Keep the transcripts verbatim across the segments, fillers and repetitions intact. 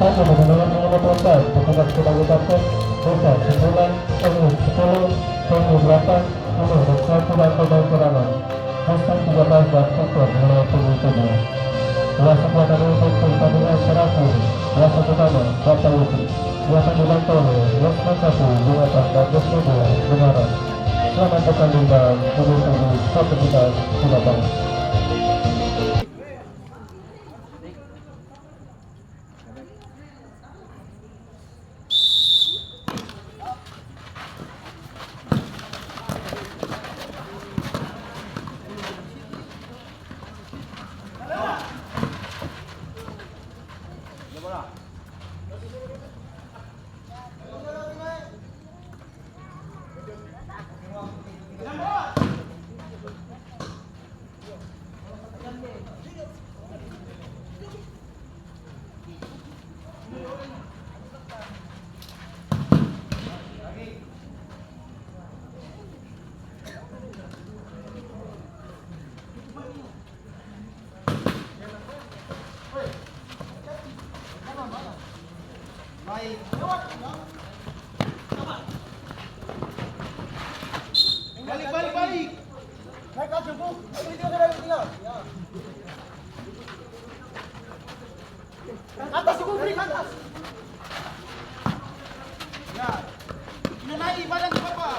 Satu, mendengar pengumuman tuan, petugas penangguh parkir, desa, Sembilan, sepuluh, sepuluh, delapan, sepuluh, dan satu, dan pemain cadangan. Hashtag tiga belas dan Victor mulai pengikutnya. Wasit yang akan memimpin pertandingan terakhir, wasit utama, Bapak Yuki. Ia akan dibantu oleh Yosman satu, Jonathan, dan Yosman dua, Muharam. Selamat bertanding dan menuju sportivitas di lapangan. Balik, balik, balik. Naik atas, Jungkung. Ayo, ini tinggal, tinggal. Ya. Atas, Jungkung, Frik, atas. Ya. Ini naik, badan, Bapak.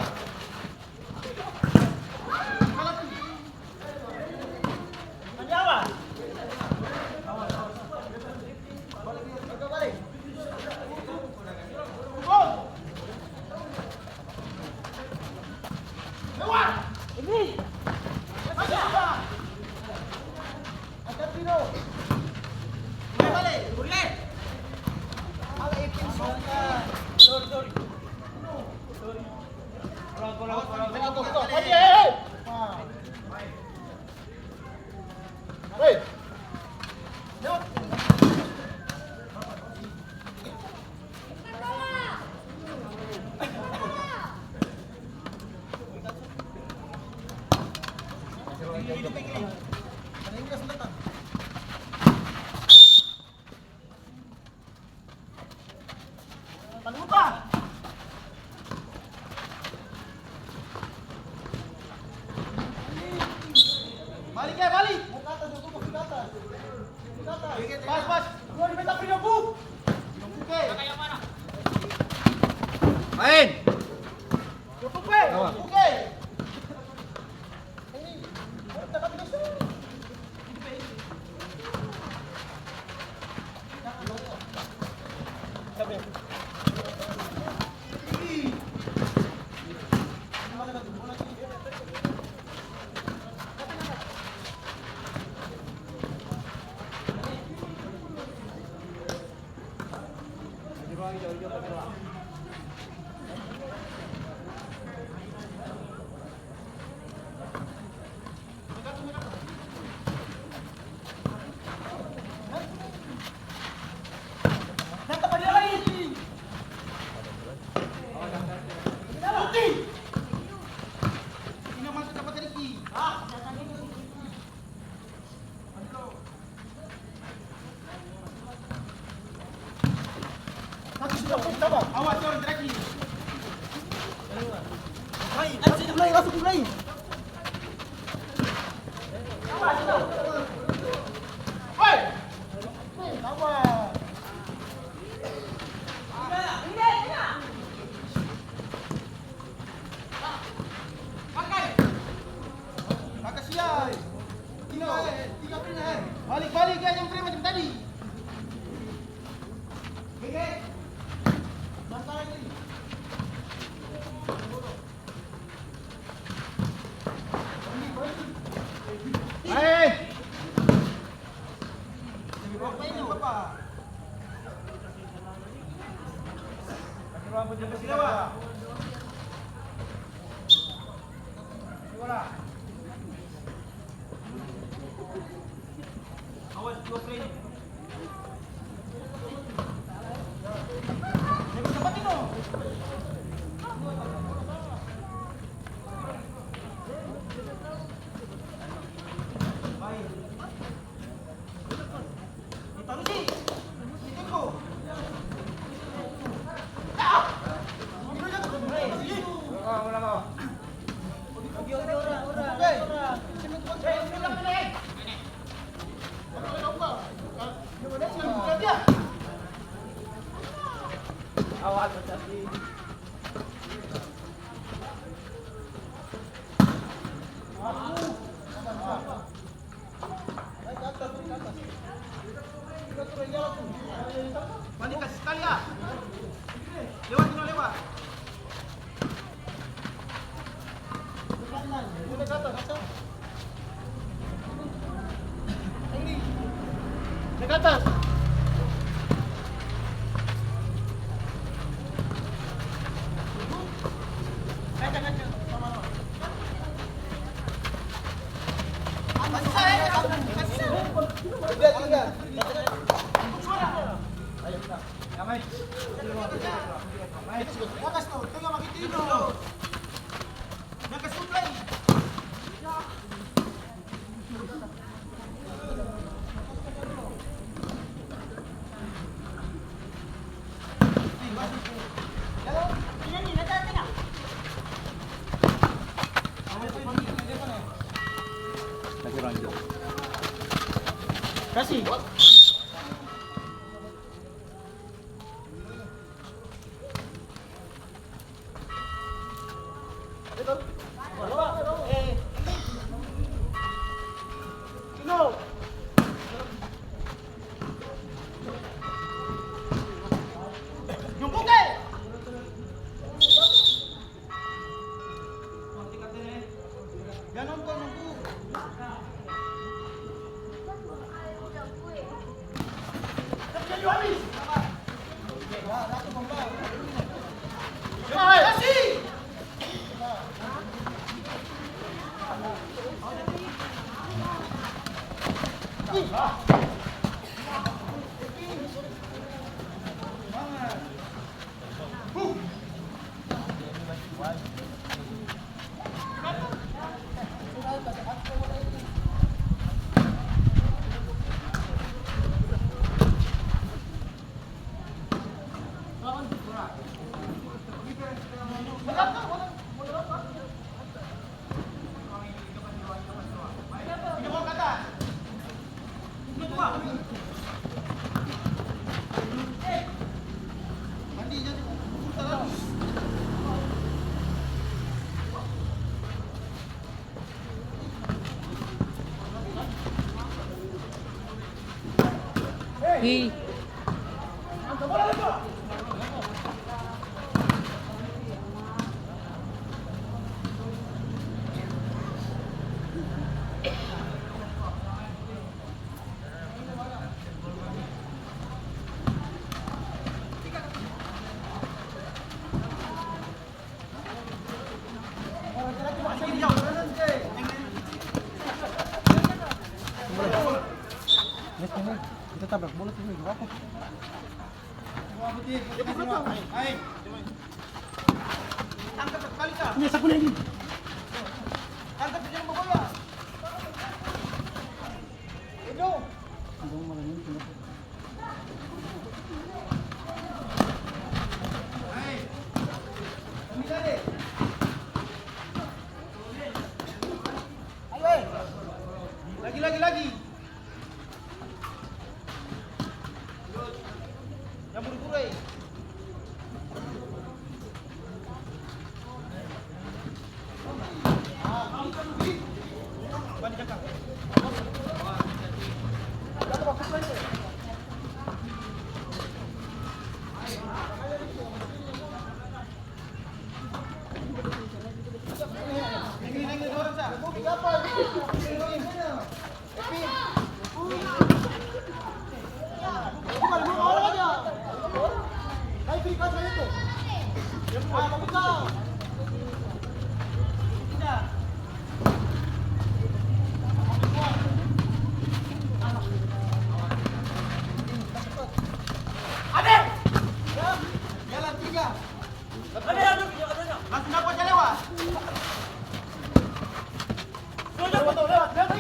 Balik, eh, balik. Pas, pas. Main. Awas, orang terakhir. Mulai, langsung mulai, langsung mulai. Awas, awas. Balik, balik, ya, yang frame macam tadi. Hei! Balik kasi skali, ah. Lewat, Tino, lewat. Naik atas. Kasi. Hei. Kita tabrak bola tuh, apa? Ini sapu lagi. Lagi, lagi, lagi. Yang buru-buru, eh. Langsung dapa aja lewat. Lewat, lewat, lewat, lewat.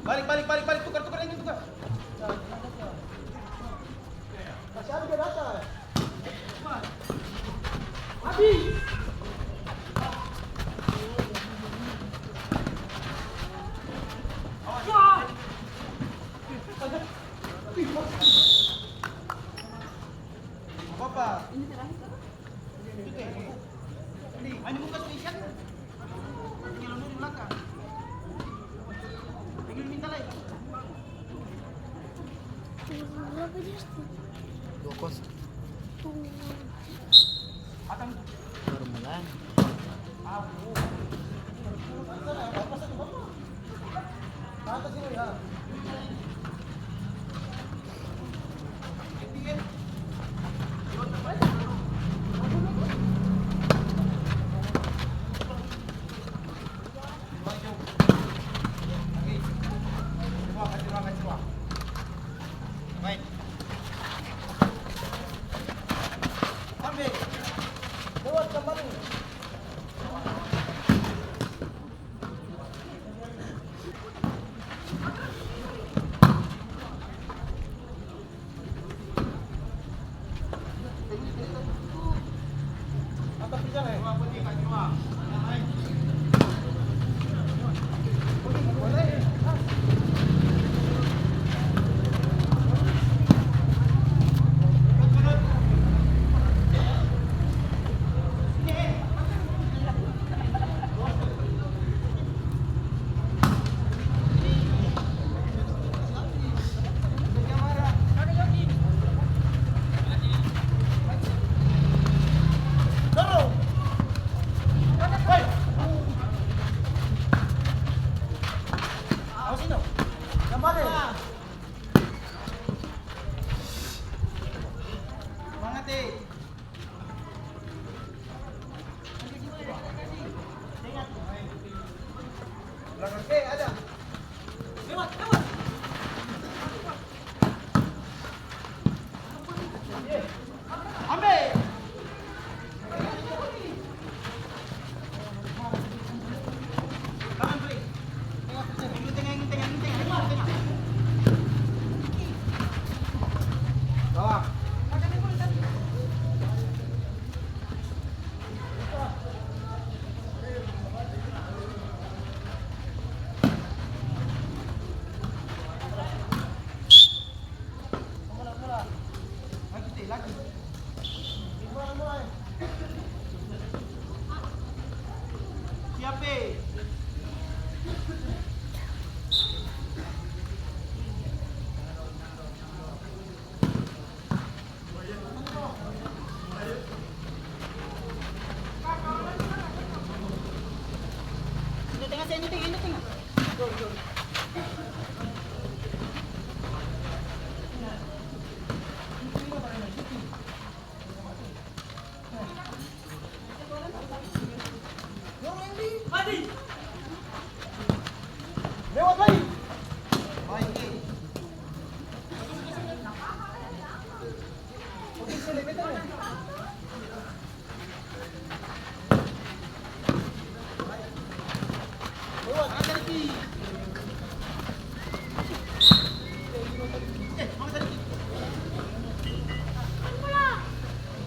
Balik, balik, balik, balik, tukar, tukar, ini tukar. Masih ada dia datang. Habis. Dua kosong. Baru mulai.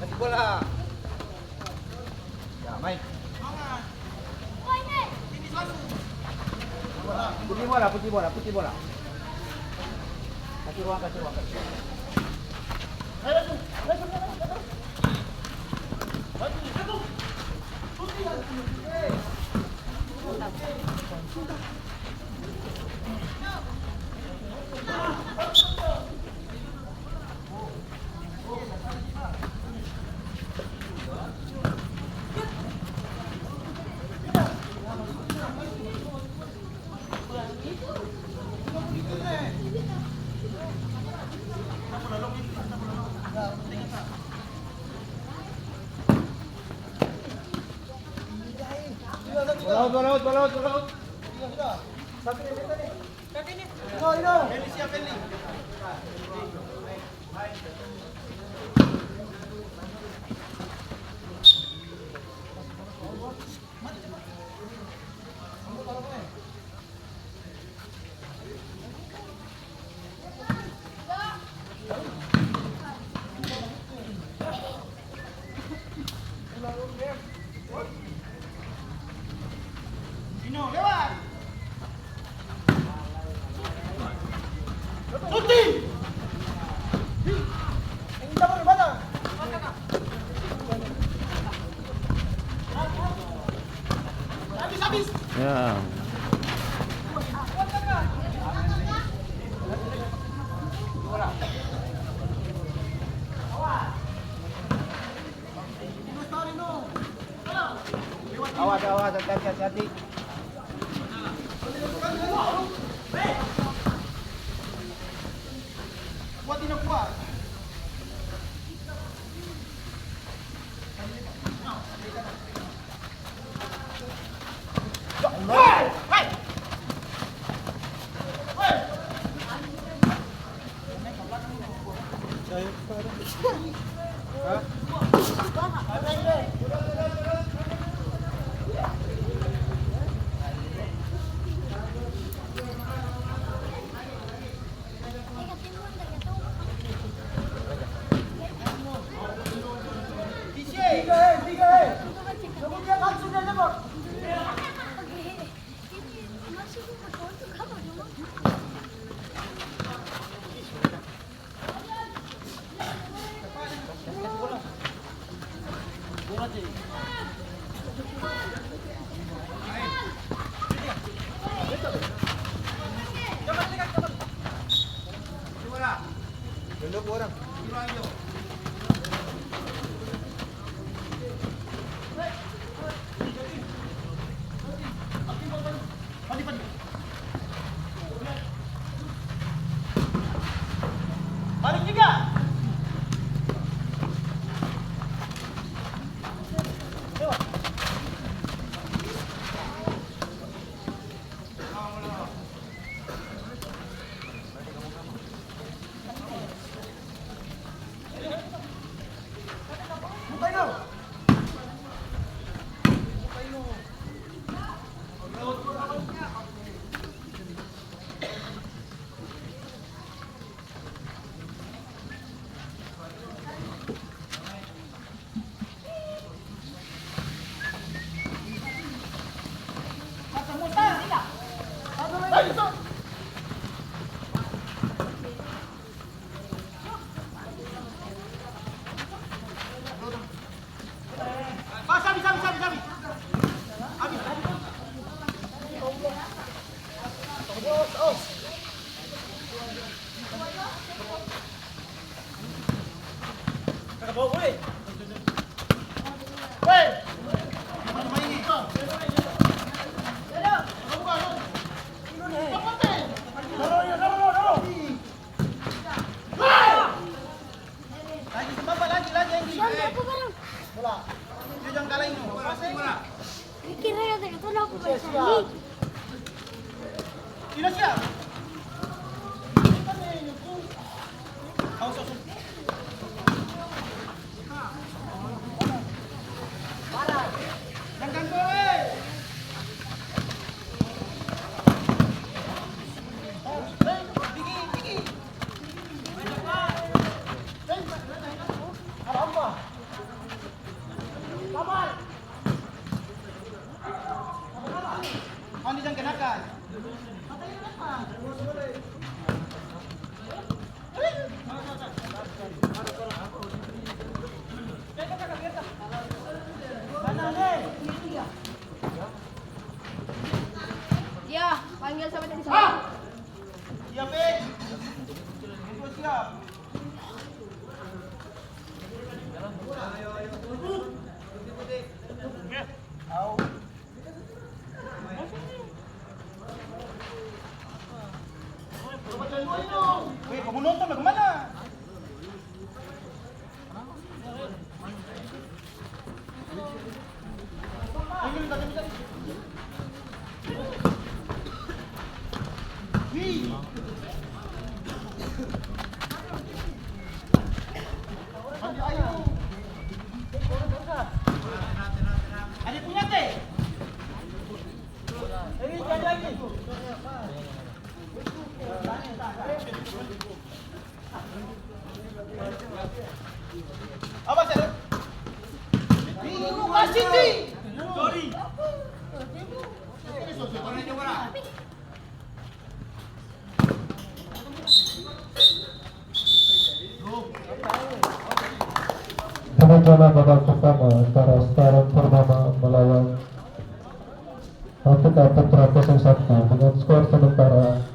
Kasi bola. Ya, main. Putih bola, putih bola, putih bola. Kasi ruang, kasi ruang, kasi ruang. Bola out, bola out, bola out. Ya. Awas, awas, hati-hati, hati-hati. Kuat, Ina, kuat. Balik tiga. Lagi, lagi, lagi, lagi. Bola. Dia jang kalah ini. Pikir aja, kata aku baca ini. Tidak siap. Awas, awas. Jang ganggu, eh. Pigi, pigi. Mandi jang kenakan. Iya, panggil sama tadi sama. Siap, eh. Siap. Weh, kamu nonton bagaimana? Demikianlah babak pertama antara Star Purnama melawan Rafiq Aputra kosong satu dengan skor sementara